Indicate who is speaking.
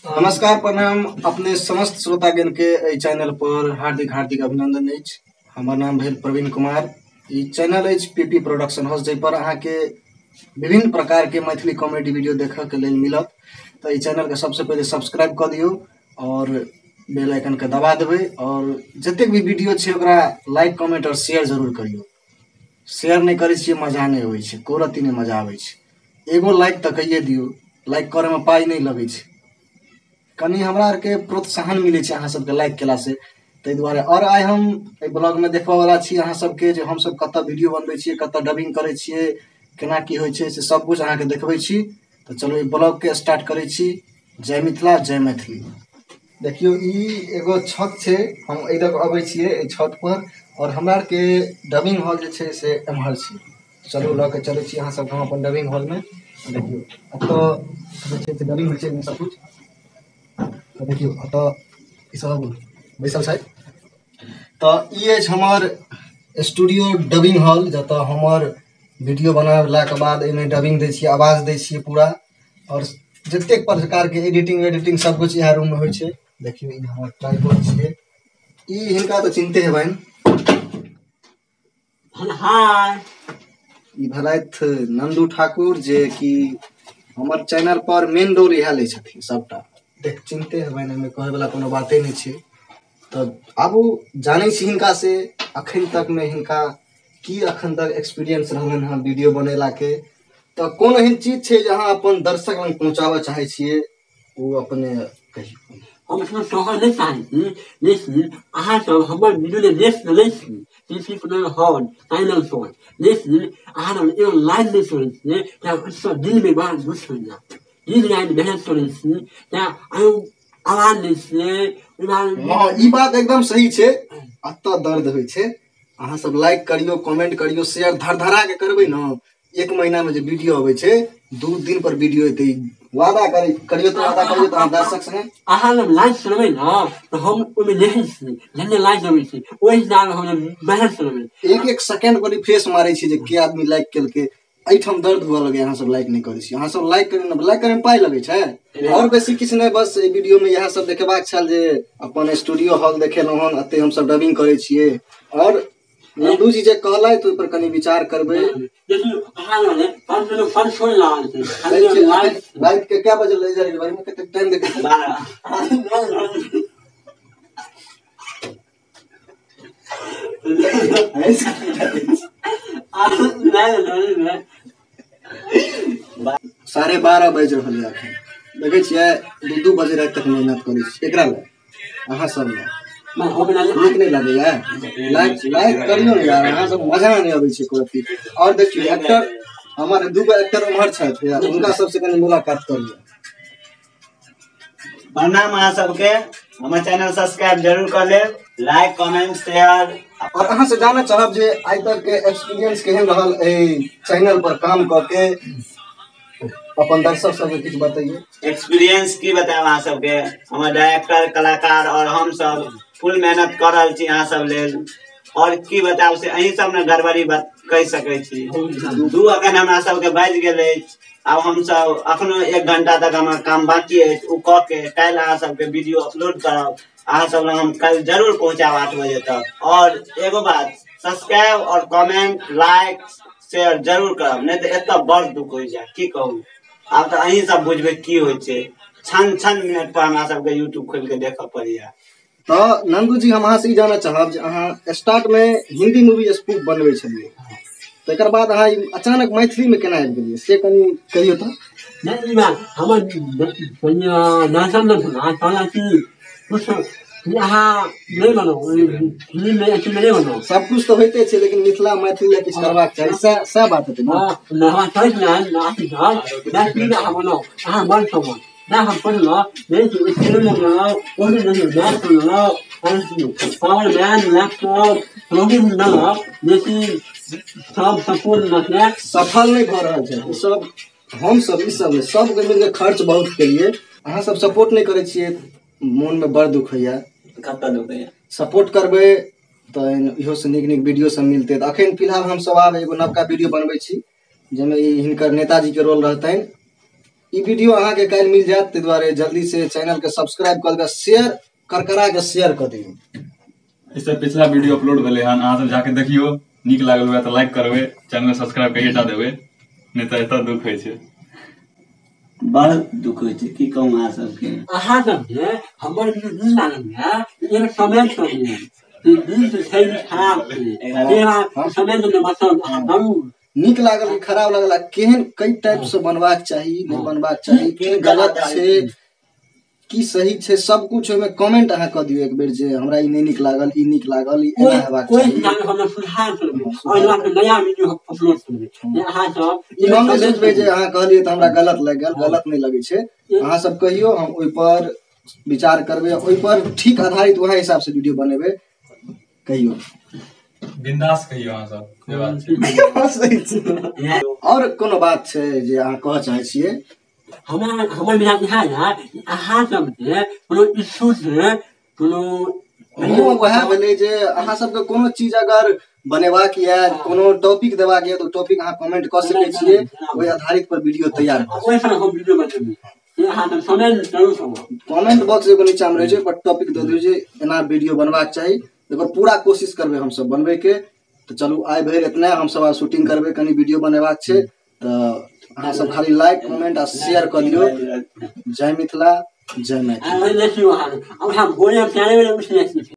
Speaker 1: नमस्कार, प्रणाम। अपने समस्त श्रोतागण के एहि चैनल पर हार्दिक हार्दिक अभिनंदन अछि। हमर नाम भेल प्रवीण कुमार। ई चैनल अछि पीपी प्रोडक्शन हाउस, जाहि पर अहाँके विभिन्न प्रकार के मैथिली कॉमेडी वीडियो देखऽ के लेल मिलत। तऽ ई चैनल के सबसे पहिले सब्सक्राइब कऽ दियौ और बेल आइकन के दबा देबै और जतेक भी वीडियो छै ओकरा लाइक, कमेंट और शेयर जरूर करियौ। शेयर नहि करै छियै मजा नहि अबै छै, एको रत्ती नहि मजा आबै छै। एगो लाइक तऽ कहिए दियौ, लाइक करैमे पाइ नहि लगै छै, कनि हमरा आरके प्रोत्साहन मिलै छै अहाँ सबके लाइक केलासँ, ताहि दुआरे। आओर आइ हम एहि ब्लॉगमे देखबऽवला छी अहाँ सबके जे हमसब कतऽ वीडियो बनबै छियै, कतऽ डबिंग करै छियै, केना की होइ छै, से सब कुछ अहाँके देखबै छी। तऽ चलू एहि ब्लॉगके स्टार्ट करै छी। जय मिथिला, जय मैथिली। देखियौ, ई एगो छत छै, हम एहि दऽ अबै छियै एहि छत पर, और हमरा आरके डबिंग हॉल जे छै से एम्हर छै। चलू लऽ के चलै छी अहाँ सबके हम अपन डबिंग हॉलमे। देखियौ, एतऽ जे छै से डबिंग होइ छै एहिमे सब कुछ। तऽ देखियौ, एतऽ ई सब बैसल छथि। तऽ ई अछि हमर स्टूडियो डबिंग हॉल, जतऽ हमर वीडियो बनेलाके बाद एहिमे डबिंग दै छियै, आवाज दै छियै पूरा, और जतेक प्रकारके एडिटिंग वेडिटिंग सब कुछ इएह रूममे होइ छै। देखियौ, ई हमर ट्राइपॉड छियै। ई हिनका तऽ चिन्हते हेबनि।
Speaker 2: हाय,
Speaker 1: ई भेलथि नन्दू ठाकुर, जे कि हमर चैनल पर मेन रोल इएह लै छथिन सबटा। देख, चिन्हते हेबनि, एहिमे कहैवला कोनो बाते नहि छै। तऽ आबू जानै छी हिनका से अखन तकमे हिनका की अखन तक एक्सपीरियंस रहलनि हँ वीडियो बनेलाके। तऽ कोन एहन चीज छै जे अहाँ अपन दर्शक लग पहुँचाबऽ चाहै छियै, ओ अपने कहियौ।
Speaker 2: हम सब कहऽ नहि चाहै छी, लेकिन अहाँ सब हमर वीडियो जे देख लै छी पीपी हॉल चैनल पर, लेकिन अहाँ सब एगो लाइन नहि छोड़ै छियै, तेँ सब दिलमे बड़ा दुःख होइए। दिन राति मेहनत करै छी, तेँ अहाँ आवाज दै छियै।
Speaker 1: हँ, ई बात एकदम सही छै, एतऽ दर्द होइ छै। अहाँ सब लाइक करियौ, कमेंट करियौ, शेयर धरधरा के करबै ने, एक महीना में जे वीडियो अबै छै 2 दिन पर वीडियो एतै। वादा करियौ तऽ वादा करियौ तऽ अहाँ दर्शक संगे।
Speaker 2: अहाँ जब लाइक करबै ने तऽ हम ओहिमे देखै छी, जते लाइक अबै छै ओहि हिसाब हम मेहनत करबै।
Speaker 1: एक एक सेकेंड पर रिफ्रेश मारै छी जे के आदमी लाइक केलकै। एहिठाम दर्द हुअ लगैए अहाँ सब लाइक नहि करै छी। अहाँ सब लाइक करियौ ने, लाइक करैमे पाइ लगै छै। आओर बेसी किछु नहि, बस एहि वीडियोमे इएह सब देखेबाक छल जे अपन स्टूडियो हॉल देखेलहुँ हन, एते हमसब डबिंग करै छियै। आओर नन्दू जी जे कहलथि ओहि पर कनि विचार करबै। राति के क्या बजे ले जाइ भाई, कतेक टाइम देखै? 12:30 बाजि रहल यऽ अखन। देखै छियै 2-2 बजे राति तक मेहनत करै छी एकरा लए, अहाँ सब लए। नीक नहि लगैया? लाइक लाइक करियौ ने यार, अहाँ सब मजा नहि अबै छै एको रत्ती। आओर देखियौ, एक्टर हमर 2 गो एक्टर उम्हर छथि, हुनका सबसे कनि मुलाकात कर लिअ।
Speaker 3: प्रणाम अहाँ सबके, हमर चैनल सब्सक्राइब जरूर कर लेब, लाइक कमेंट शेयर।
Speaker 1: और अहाँ से जानऽ चाहब जे आइ तक के एक्सपीरियंस केहन रहल एहि चैनल पर काम कऽ के, अपन दर्शक सबके किछु बतैयौ।
Speaker 3: एक्सपीरियंस की बतायब अहाँ सबके, हमर डायरेक्टर, कलाकार और हम सब फुल मेहनत कऽ रहल छी अहाँ सब लेल। और की बतायब से अहीं सब ने गड़बड़ी कहि सकै छी। 2 अखन हमरा सबके बाजि गेल अछि, आब हमसब अखनो 1 घंटा तक हमर काम बाकी अछि, ओ कऽ के काल्हि अहाँ सबके वीडियो अपलोड करब। अहाँ सब लग हम काल्हि जरूर पहुँचायब 8 बजे तक। और एगो बात, सब्सक्राइब और कमेंट लाइक शेयर जरूर करब, नहि तऽ एतऽ बड़ दुख होइ जाय, की कहू। आब तऽ अहीं सब बुझबै की होइ छै, क्षण क्षण मिनट पर हमरा सबके यूट्यूब खोलि के देखऽ पड़ैया।
Speaker 1: तऽ नन्दू जी, हम अहाँ से ई जानऽ चाहब जे अहाँ स्टार्ट में हिंदी मूवी स्पूफ बनबै छलियै, तकर बाद अहाँ अचानक मैथिली में केना आबि गेलियै से कनि कहियौ तऽ।
Speaker 2: नहि, ई बात हमर दर्शन नहि छल, अहाँ कहलहुँ कि किछु अहाँ नहि बनाउ, फिल्म में अथी में नहि बनाउ।
Speaker 1: सब कुछ तऽ होइते छै, लेकिन मिथिला मैथिली लए किछु करबाक चाही, सएह बात हेतै ने।
Speaker 2: हँ, हमरा कहै छलै, मैथिली में अहाँ बनाउ, अहाँ मन समझ। नहि, हम पढ़लहुँ, नहि कि फिल्म में बनाउ, ओहि नहि, मैथ बनाउ, पावर मैन, लैपटॉप, रोटी बनाउ, लेकिन सब सपोर्ट नहि
Speaker 1: सफल नहि भऽ रहल छै। ई सब हम सब ई सब सबके मिलके खर्च बहुत केलियै, अहाँ सब सपोर्ट नहि करै छियै, मोनमे बड़ दुख होइया।
Speaker 3: कतऽ दुख होइया?
Speaker 1: सपोर्ट करबै तऽ इहो से नीक नीक वीडियो सब मिलतै। तऽ अखन फिलहाल हम सब आब एगो नवका वीडियो बनबै छी, जाहिमे ई हिनकर नेताजी के रोल रहतनि। ई वीडियो अहाँके काल्हि मिल जायत, ताहि दुआरे जल्दी से चैनल के सब्सक्राइब कऽ देबै, शेयर करकरा के शेयर कऽ दियौ।
Speaker 4: इससे पिछला वीडियो अपलोड भेलै हन, अहाँ सब जाके देखियौ, नीक लागल हुए तऽ लाइक करबै, चैनल सब्सक्राइब करिए टा देबै, नहि तऽ एतऽ दुख होइ छै,
Speaker 3: बड़ दुख होइ छै, की कहूँ अहाँ सबके।
Speaker 2: अहाँ सबके हमर वीडियो नीक लागल है एक कमेंट कऽ दियौ कि दिल छै कि खराब छै, कमेंट में मतलब अहाँ करू।
Speaker 1: नीक लागल कि खराब लागल, आ केहन कई टाइप से बनबाक चाही, नहि बनबाक चाही, की गलत छै की सही छै, सब कुछ ओहिमे कमेंट अहाँ कऽ दियौ एक बेर जे हमरा ई नहि नीक लागल, ई नीक लागल, ई एना हेबाक
Speaker 2: कोइ
Speaker 1: चाही।
Speaker 2: हिसाबे हम सुधार करबै और अहाँके नया वीडियो अपलोड करबै जे अहाँ सब
Speaker 1: ई हम नहि सोचबै जे अहाँ कहलियै तऽ हमरा गलत लागि गेल, गलत नहि लगै छै। अहाँ सब कहियौ, हम ओहिपर विचार करबै, ओहिपर ठीक आधारित वएह हिसाब से वीडियो बनेबै। कहियौ
Speaker 4: बिंदास कहियौ अहाँ सब, जे बात छै।
Speaker 1: सही छै। और कोनो बात छै जे अहाँ कहऽ चाहै छियै?
Speaker 2: हमरा हमर विचार इएह है अहाँ सबके कोनो इशू छै कोनो
Speaker 1: वएह भेलै जे अहाँ सबके कोनो चीज अगर बनेबाक यऽ, कोनो टॉपिक देबाक यऽ, तऽ टॉपिक अहाँ कमेंट कऽ सकै छियै, ओहि आधारित पर वीडियो तैयार भऽ
Speaker 2: ओहि पर हम वीडियो बनेबै, से अहाँ सब समय जरूर सब
Speaker 1: कमेंट बॉक्स एगो नीचा मे रहै छै, ओहि पर टॉपिक दऽ दियौ जे एना वीडियो बनबाक चाही, एकर पूरा कोशिश करबै हमसब बनबैके। तऽ चलू आइ भरि एतना, हमसब आब शूटिंग करबै, कनि वीडियो बनेबाक छै, तऽ अहाँ सब खाली लाइक कमेंट आ शेयर कऽ दियौ। जय मिथिला, जय मैथिली।
Speaker 2: देखियौ अहाँ भोरे 4 बजे उठि जाइ छी।